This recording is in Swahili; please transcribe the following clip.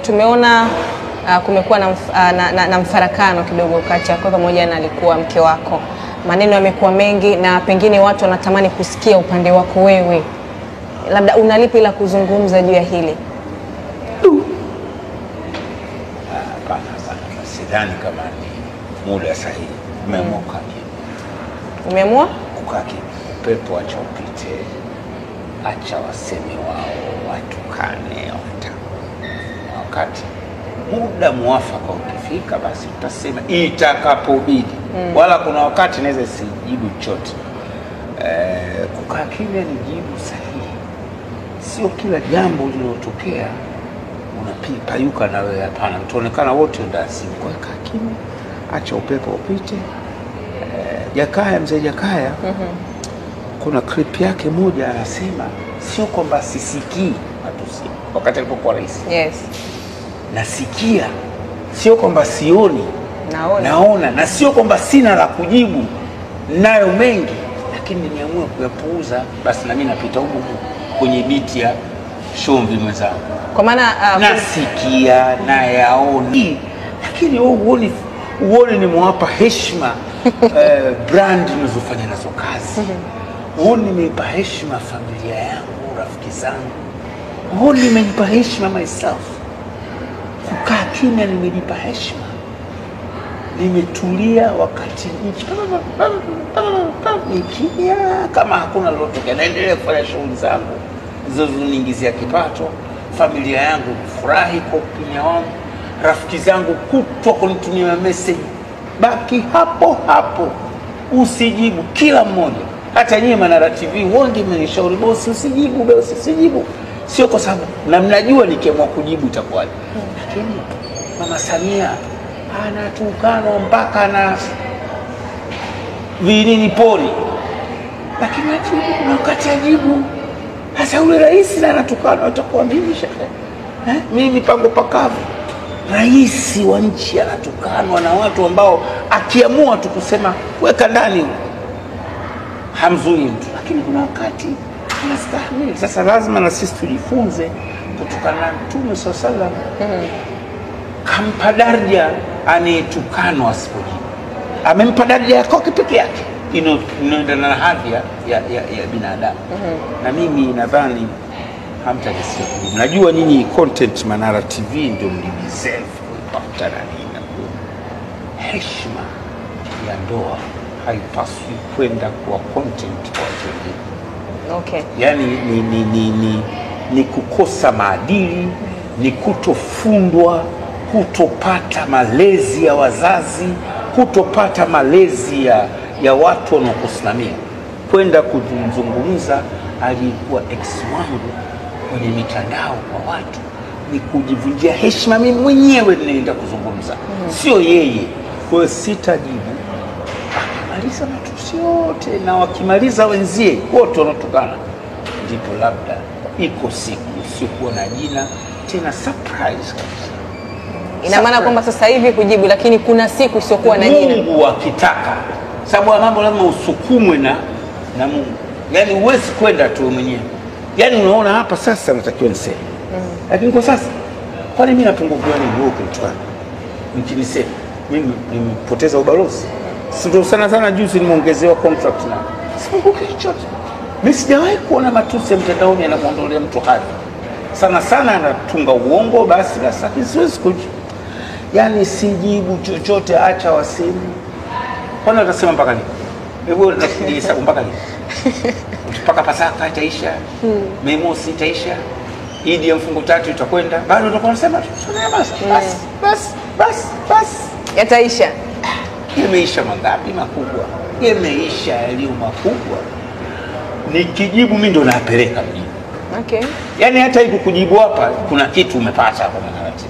Tumeona kumekuwa na mfarakano kidogo kati yako pamoja na alikuwa mke wako. Maneno yamekuwa mengi na pengine watu wanatamani kusikia upande wako wewe. Labda unalipi la kuzungumza juu ya hili? Hapana, hapana. Sidhani kama ni muda sahihi. Umeamua kukaa kimya. Umeamua? Kukaa kimya. Upepo acha upite. Acha waseme wao, watukane, wakati muda muafaka ukifika basi tutasema itakapobidi. Wala kuna wakati naweza sijibu chochote. Kukaa kimya ni jibu sahihi. Sio kila jambo lililotokea unapayuka na wewe, hapana. Mtaonekana wote ndazimu. Kwa hiyo kaa kimya, acha upepo upite. Jakaya, mzee Jakaya, kuna clip yake moja anasema sio kwamba sisikii matusi wakati alipokuwa rais. Yes. Nasikia, sio kwamba sioni, naona. Naona, na sio kwamba sina la kujibu, nayo mengi, lakini nimeamua kuyapuuza. Basi na mimi napita huko kwenye biti ya Shomvi mwenzangu. Kwa maana nasikia, nayaona, lakini wewe uone nimewapa heshima brand ninazofanya nazo kazi. Uone nimeipa heshima familia yangu, rafiki zangu. Uone nimeipa heshima myself. Kukaa kimya nimejipa heshima. Nimetulia wakati nchi ni kimya kama hakuna lolote. Naendelea kufanya shughuli zangu zinazoniingizia kipato, familia yangu kufurahi kwa ukimya wangu, rafiki zangu kutwa kunitumia message, baki hapo hapo, usijibu. Kila mmoja, hata nyinyi Manara TV wengi mmenishauri, bosi usijibu, bosi usijibu. Sio kwa sababu na mnajua nikiamua kujibu itakuwaje. Lakini Mama Samia anatukanwa mpaka na vinini pori, lakini ajibu na wakati ajibu. Sasa yule rais na anatukanwa, atakuwa mimi shekhe. Mimi pango pakavu. Rais wa nchi anatukanwa na watu ambao akiamua tu kusema weka ndani hamzui mtu, lakini kuna wakati anastahimili. Sasa lazima na sisi tujifunze kutokana na Mtume sallallahu alaihi wasallam. Kampa daraja anayetukanwa asipojibu. Amempa daraja yake peke yake inayoendana na hadhi ya binadamu. Na mimi nadhani hamtajisikia kujibu. Najua nyinyi content Manara TV ndio mlideserve kuipata na nini. Heshima ya ndoa haipaswi kwenda kuwa content kwa watu wengine. Okay. Yaani ni kukosa maadili, ni kutofundwa, kutopata malezi ya wazazi, kutopata malezi ya watu wanaokusimamia. Kwenda kuzungumza aliyekuwa ex wangu kwenye mitandao kwa watu ni kujivunjia heshima. Mimi mwenyewe ninaenda kuzungumza, sio yeye. Kwa hiyo sitajibu. Akimaliza matusi yote na wakimaliza wenzie wote wanaotukana, ndipo labda iko siku usiokuwa na jina tena, surprise kabisa. Ina maana kwamba sasa hivi kujibu, lakini kuna siku usiokuwa na jina. Mungu akitaka, sababu mambo lazima usukumwe na Mungu. Yaani huwezi kwenda tu mwenyewe. Yaani unaona hapa sasa natakiwa niseme. Lakini kwa sasa kwani mimi napungukiwa nini wewe ukinitukana? Mkinisema mimi nimepoteza ubalozi. Sio sana sana, juzi nimeongezewa contract na sipunguki chochote. Mimi sijawahi kuona matusi ya mtandaoni yanamuondolea mtu hadhi. Sana sana anatunga uongo basi, lakini siwezi kujibu. Yaani sijibu chochote, acha waseme. Kwani watasema mpaka lini? Hebu nafikiri hesabu mpaka lini? Mpaka Pasaka itaisha, Mei Mosi itaisha, Idi ya mfungo tatu itakwenda, bado utakuwa unasema basi basi basi basi basi. Yataisha. Yameisha mangapi makubwa? Yameisha yaliyo makubwa. Nikijibu mimi ndo napeleka mjini. Okay. Yaani hata hivi kujibu hapa kuna kitu umepata hapa Manara TV.